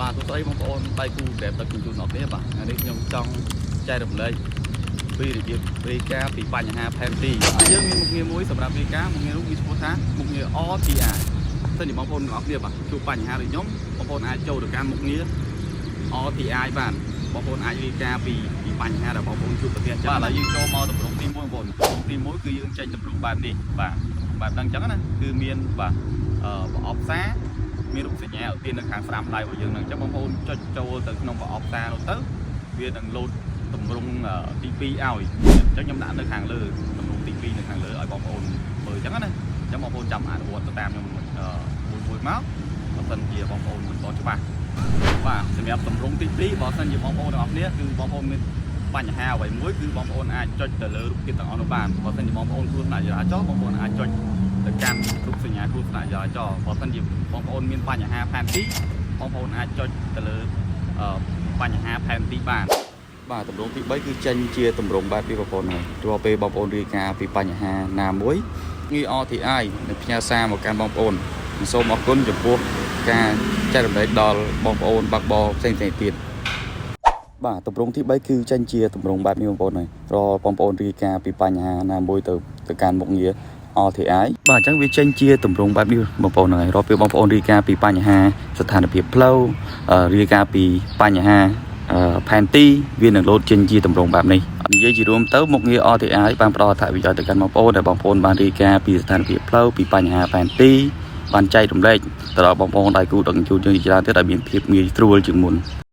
បាទសួស្តីបងប្អូនដៃគូ Grab ដឹកជញ្ជូនអរគ្នាបាទថ្ងៃនេះខ្ញុំចង់ចែករំលែកពីរបៀបរាយការណ៍ពីបញ្ហាផែនទីបាទយើងមានមុខងារមួយសម្រាប់រាយការណ៍មុខងារនោះមានឈ្មោះថាមុខងារ RTI សិនជាបងប្អូនទាំងអស់គ្នាបាទជួបបញ្ហាដូចខ្ញុំបងប្អូនអាចចូលទៅកាន់មុខងារ RTI បានបងប្អូនអាចរាយការណ៍ពីពីបញ្ហាដែលបងប្អូនជួបប្រទះចឹងបាទឥឡូវយើងចូលមកទម្រង់ទី1បងប្អូនទម្រង់ទី1គឺយើងចេញទម្រង់បែបនេះបាទបែបហ្នឹងចឹងណាគឺមានបាទអឺប្រអប់សារ មានរូបសញ្ញាឧទាននៅខាងស្ដាំដៃរបស់យើងហ្នឹងអញ្ចឹងបងប្អូនចុចចូលទៅក្នុងប្រអប់សារនោះទៅវានឹងលោតទម្រង់ទី2ឲ្យអញ្ចឹងខ្ញុំដាក់នៅខាងលើទម្រង់ទី2នៅខាងលើឲ្យបងប្អូនមើលអញ្ចឹងណាអញ្ចឹងបងប្អូនចាំអនុវត្តទៅតាមខ្ញុំមួយមួយមកបើសិនជាបងប្អូនមិនតច្បាស់បាទសម្រាប់ទម្រង់ទី2បើសិនជាបងប្អូនទាំងអស់គ្នាគឺបងប្អូនមានបញ្ហាអ្វីមួយគឺបងប្អូនអាចចុចទៅលើរូបភាពទាំងអស់នោះបានបើសិនជាបងប្អូនគ្រោះថ្នាក់ចរាចរណ៍បងប្អូនអាចចុចទៅកាន់រូបសញ្ញាគ្រោះថ្នាក់ចរាចរណ៍បើសិនជាបងប្អូនមានបញ្ហាផែនទីបងប្អូនអាចចុចទៅលើអឺបញ្ហាផែនទីបាន បាទទម្រង់ទី3គឺចេញជាទម្រង់បែបនេះបងប្អូនហើយរាល់ពេលបងប្អូនរាយការណ៍ពីបញ្ហាណាមួយងារ RTI នឹងផ្ញើសារមកកាន់បងប្អូនសូមអរគុណចំពោះការចែករំលែកដល់បងប្អូនបើកបរផ្សេងៗទៀតបាទទម្រង់ទី3គឺចេញជាទម្រង់បែបនេះបងប្អូនហើយរាល់បងប្អូនរាយការណ៍ពីបញ្ហាណាមួយទៅទៅកាន់មុខងារ RTI បាទអញ្ចឹងវាចេញជាទម្រង់បែបនេះបងប្អូនហ្នឹងហើយរាល់ពេលបងប្អូនរាយការណ៍ពីបញ្ហាស្ថានភាពផ្លូវអឺរាយការណ៍ពីបញ្ហាអឺផែនទីវានឹងលោតចេញជាទម្រង់បែបនេះនិយាយជារួមទៅមុខងារ RTI បានផ្ដល់អត្ថប្រយោជន៍ទៅកាន់បងប្អូនដែលបងប្អូនបានរាយការណ៍ពីស្ថានភាពផ្លូវពីបញ្ហាផែនទីបានចែករំលែកទៅដល់បងប្អូនដៃគូដឹកជញ្ជូនយើងជាច្រើនទៀតឲ្យមានភាពងាយស្រួលជាងមុន។